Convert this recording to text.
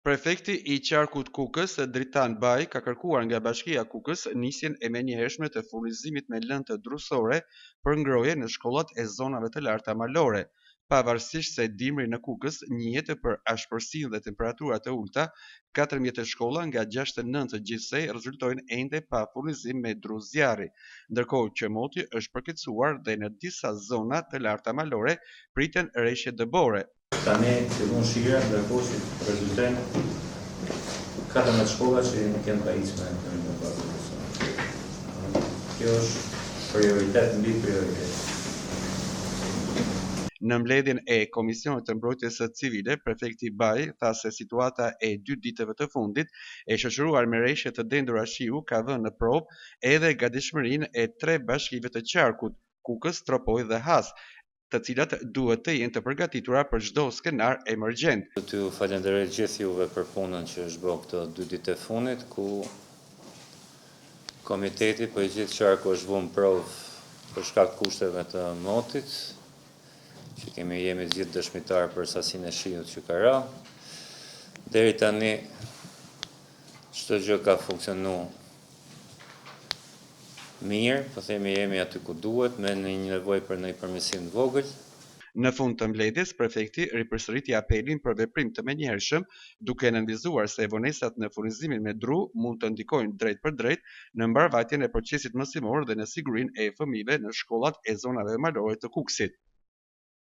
Prefekti i Qarkut Kukës, Dritan Baj, ka kërkuar nga Bashkia Kukës nisjen e menjëhershme të furnizimit me lëndë drusore për ngrohje në shkollat e zonave të larta malore. Pavarësisht se dimri në Kukës njihet për ashpërsinë dhe temperaturat e ulëta, 14 shkolla nga 69 gjithsej rezultojnë ende pa furnizim me dru zjarri, ndërkohë që moti është përkeqësuar dhe në disa zona të larta malore priten reshje dëbore. Tani fillon shirat, ndërkohë që rezultojnë 14 shkolla që nuk janë pajisur me me bazë drusore. Kjo është prioritet mbi prioritet. Në mbledhjen e Komisionit të Mbrojtjes Civile, prefekti Baj tha se situata e dy ditëve të fundit, e shoqëruar me reshje të dendura shiu, ka vënë në provë edhe gatishmërinë e tre bashkive të qarkut, Kukës, Tropojë dhe Has, të cilat duhet të jenë të përgatitura për çdo skenar emergjent. Do t'ju falenderoj gjithë juve për punën që është bërë këto dy ditë e fundit, ku komiteti po i gjithë qarku është vunë provë për shkak kushteve të motit, që kemi jemi gjithë dëshmitar për sasinë e shiut që ka ra. Deri tani çdo gjë ka funksionu mirë, po themi jemi aty ku duhet, me një nevojë për një përmirësim të vogël. Në fund të mbledhjes, prefekti ripërsëriti apelin për veprim të menjëhershëm, duke nënvizuar se vonesat në furnizimin me dru mund të ndikojnë drejtpërdrejt në mbarëvajtjen e procesit mësimor dhe në sigurinë e fëmijëve në shkollat e zonave malore të Kukësit.